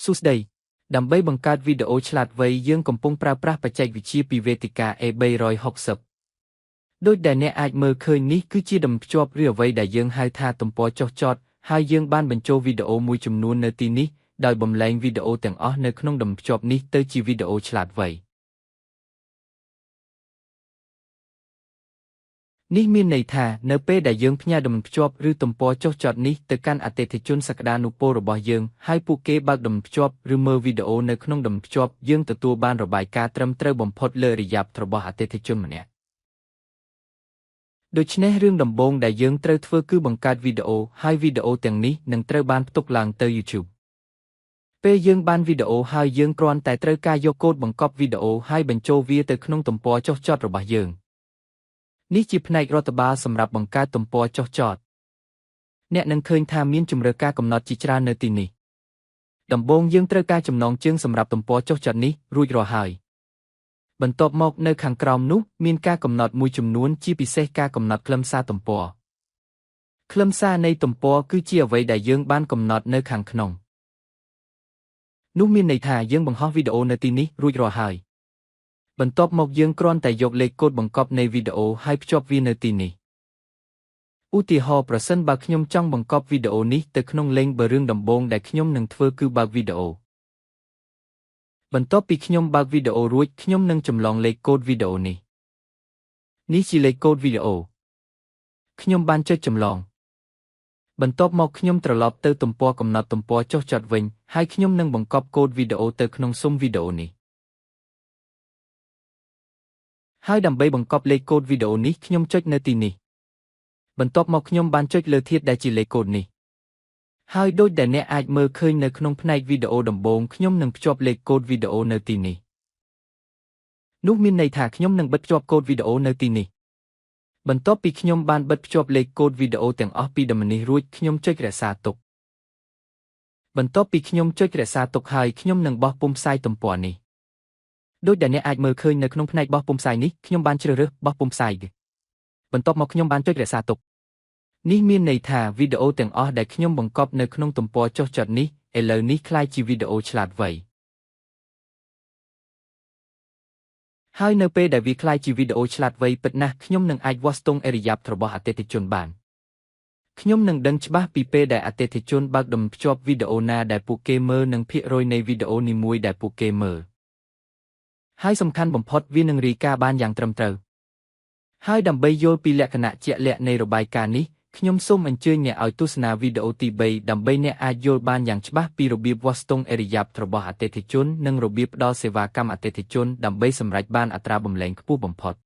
សួស្តីដើម្បីបង្កើតវីដេអូឆ្លាតវៃយើងកំពុងប្រើប្រាស់បច្ចេកវិទ្យាពីវេទិកា A360 ដូចដែលអ្នកអាចមើលឃើញនេះគឺជាតំភ្ជាប់ឬអ្វីដែលយើងហៅថាទំព័រចុះចតហើយយើងបានបញ្ចូលវីដេអូមួយចំនួននៅទីនេះដោយបំលែងវីដេអូទាំងអស់នៅក្នុងតំភ្ជាប់នេះទៅជាវីដេអូឆ្លាតវៃនេះមានន័យថានៅពេលដែលយើងផ្ញើតំភ្ជាប់ឬទំព័រចុះចតនេះទៅកាន់អតិថិជនសក្តានុពលរបស់យើងហើយពួកគេបើកតំភ្ជាប់ឬមើលវីដេអូនៅក្នុងតំភ្ជាប់យើងទទួលបានរបាយការណ៍ត្រឹមត្រូវបំផុតលើរយៈរបស់អតិថិជនម្នាក់ដូច្នេះរឿងដំបូងដែលយើងត្រូវធ្វើគឺបង្កើតវីដេអូហើយវីដេអូទាំងនេះនឹងត្រូវបានផ្ទុកឡើងទៅ YouTube ពេលយើងបានវីដេអូហើយយើងគ្រាន់តែត្រូវការយកកូដបង្កប់វីដេអូហើយបញ្ចូលវាទៅក្នុងទំព័រចុះចតរបស់យើងនេះជាផ្នែករដ្ឋបាលសម្រាប់បង្កើតទំព័រចុះចតអ្នកនឹងឃើញថាមានជម្រើសការកំណត់ជាច្រើននៅទីនេះដំបូងយើងត្រូវការចំណងជើងសម្រាប់ទំព័រចុះចតនេះរួចរាល់ហើយបន្ទាប់មកនៅខាងក្រោមនោះមានការកំណត់មួយចំនួនជាពិសេសការកំណត់ខ្លឹមសារទំព័រខ្លឹមសារនៃទំព័រគឺជាអ្វីដែលយើងបានកំណត់នៅខាងក្នុងនោះមានន័យថាយើងបង្ហោះវីដេអូនៅទីនេះរួចរាល់ហើយបន្ទាប់មកយើងគ្រាន់តែយកលេខកូដបង្កប់នៃវីដេអូហើយភ្ជាប់វានៅទីនេះឧទាហរណ៍ប្រសិនបើខ្ញុំចង់បង្កប់វីដេអូនេះទៅក្នុងលេងបើរឿងដំបូងដែលខ្ញុំនឹងធ្វើគឺបើកវីដេអូបន្ទាប់ពីខ្ញុំបើកវីដេអូរួចខ្ញុំនឹងចម្លងលេខកូដវីដេអូនេះនេះជាលេខកូដវីដេអូខ្ញុំបានចុចចម្លងបន្ទាប់មកខ្ញុំត្រឡប់ទៅទំព័រកំណត់ទំព័រចុះចតវិញហើយខ្ញុំនឹងបង្កប់កូដវីដេអូទៅក្នុងស៊ុមវីដេអូនេះហើយដើម្បីបង្កប់លេខកូដវីដេអូនេះខ្ញុំចុចនៅទីនេះបន្ទាប់មកខ្ញុំបានចុចលើធាតុដែលជាលេខកូដនេះហើយដូចដែលអ្នកអាចមើលឃើញនៅក្នុងផ្នែកវីដេអូដំបូងខ្ញុំនឹងភ្ជាប់លេខកូដវីដេអូនៅទីនេះនោះមានន័យថាខ្ញុំនឹងបិទភ្ជាប់កូដវីដេអូនៅទីនេះបន្ទាប់ពីខ្ញុំបានបិទភ្ជាប់លេខកូដវីដេអូទាំងអស់ពីដំនេះរួចខ្ញុំចុចរក្សាទុកបន្ទាប់ពីខ្ញុំចុចរក្សាទុកហើយខ្ញុំនឹងបោះពុម្ពផ្សាយទំព័រនេះដូចដែលអ្នកអាចមើលឃើញនៅក្នុងផ្នែកបោះពុម្ពផ្សាយនេះខ្ញុំបានជ្រើសរើសបោះពុម្ពផ្សាយបន្ទាប់មកខ្ញុំបានចុចរក្សាទុកនេះមានន័យថាវីដេអូទាំងអស់ដែលខ្ញុំបង្កប់នៅក្នុងទំព័រចុះចតនេះឥឡូវនេះក្លាយជាវីដេអូឆ្លាតវៃហើយនៅពេលដែលវាក្លាយជាវីដេអូឆ្លាតវៃពិតណាស់ខ្ញុំនឹងអាចវាស់ស្ទង់ឥរិយាបថរបស់អតិថិជនបានខ្ញុំនឹងដឹងច្បាស់ពីពេលដែលអតិថិជនបើកដំភ្ជាប់វីដេអូណាដែលពួកគេមើលនិងភាគរយនៃវីដេអូនីមួយដែលពួកគេមើលហើយសំខាន់បំផុតវានឹងរាយការណ៍បានយ៉ាងត្រឹមត្រូវហើយដើម្បីយល់ពីលក្ខណៈជាក់លាក់នៃរបាយការណ៍នេះខ្ញុំសូមអញ្ជើញអ្នកឲ្យទស្សនាវីដេអូទី3ដើម្បីអ្នកអាចយល់បានយ៉ាងច្បាស់ពីរបៀបវាស់ស្ទង់ឥរិយាបថរបស់អតិថិជននិងរបៀបផ្ដល់សេវាកម្មអតិថិជនដើម្បីសម្រេចបានអត្រាបំលែងខ្ពស់បំផុត។